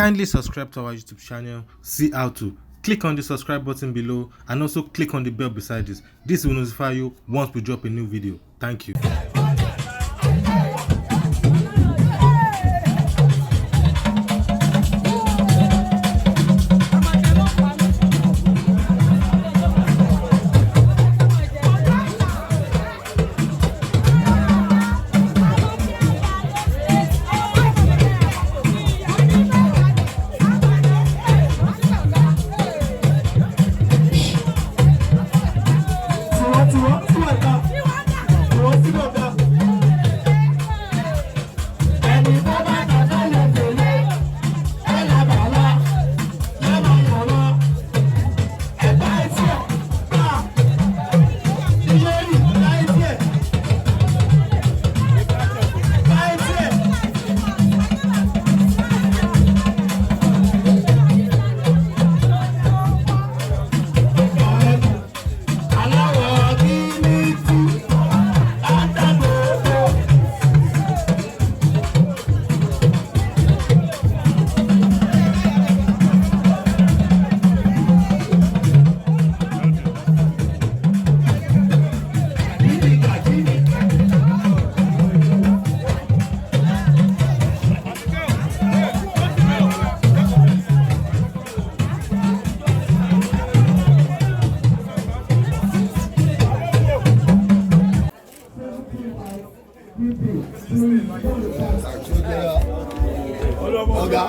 Kindly subscribe to our YouTube channel, see how to. Click on the subscribe button below and also click on the bell beside this. This will notify you once we drop a new video. Thank you. Ọ̀gá.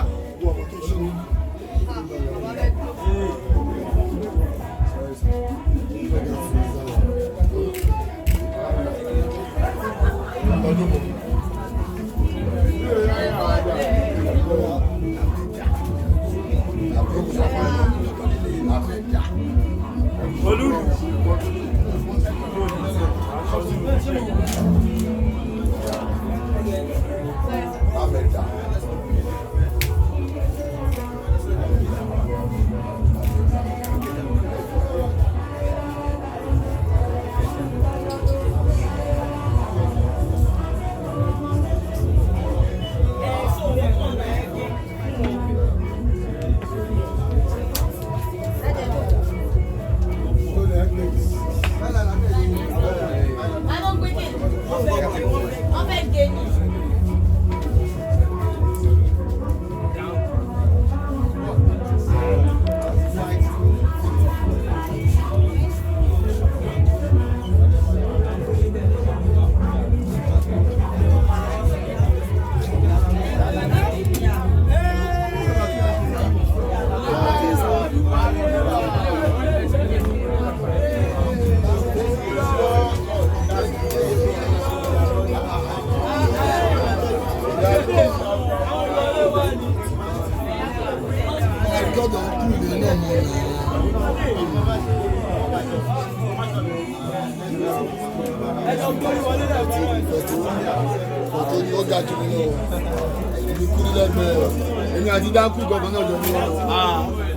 Ọ̀tọ̀ ni ó ga jù mí lọ. Èmi kúrú lẹ́gbẹ̀ẹ́. Èmi àti Dákú gbọ̀ngàn náà jọ ní wọn.